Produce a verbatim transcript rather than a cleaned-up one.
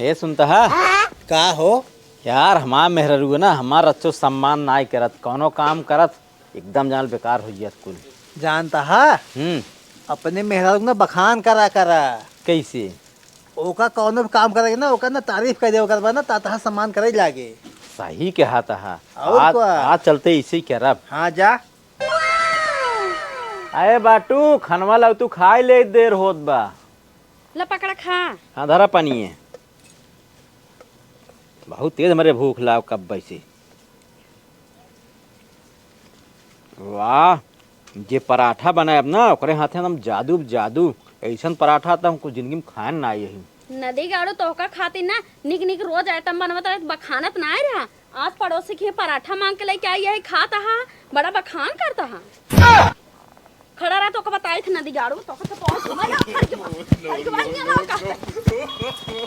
हे सुनता हा? का हो? यार, हमार मेहररुआ ना हमार अच्छो सम्मान नाई करत, कौनो काम करत एकदम जानल बेकार हो जात कुल। जानता हा? हम्म। अपने मेहरारू ना बखान करा करा। कैसे? ओका कौनो भी काम करे ना, ओकर ना तारीफ कर दे, ओकर बाद ना ता तहार सम्मान करे लागे। सही कहा तहा। और आज, का? आज चलते इसे करब। हाँ, जा। अरे बाटू, खनवा लाव, तू खाए ले, देर होत बा। ला पकड़ा खा। हाँ, धरा पानी है। बहुत तेज हमरे भूख लाग कब से। वाह, जे पराठा बनाएब ना, ओकरे हाथे हम जादू, जादू। ऐसन पराठा त हम कुछ जिंदगी में खाएन ना यही। नदी गाड़ू तोहका खातिर ना निक निक रोज आइटम बनवत रहे, बखानत ना रहा। आज पड़ोसी के पराठा मांग के लेके आई, यही खात हा, बड़ा बखान करता हा। खड़ा रहा, तोका बताई थे नदी गाड़ू, तोका तो पहुंच गया, फट के, फट के, फट के, फट के, फट के।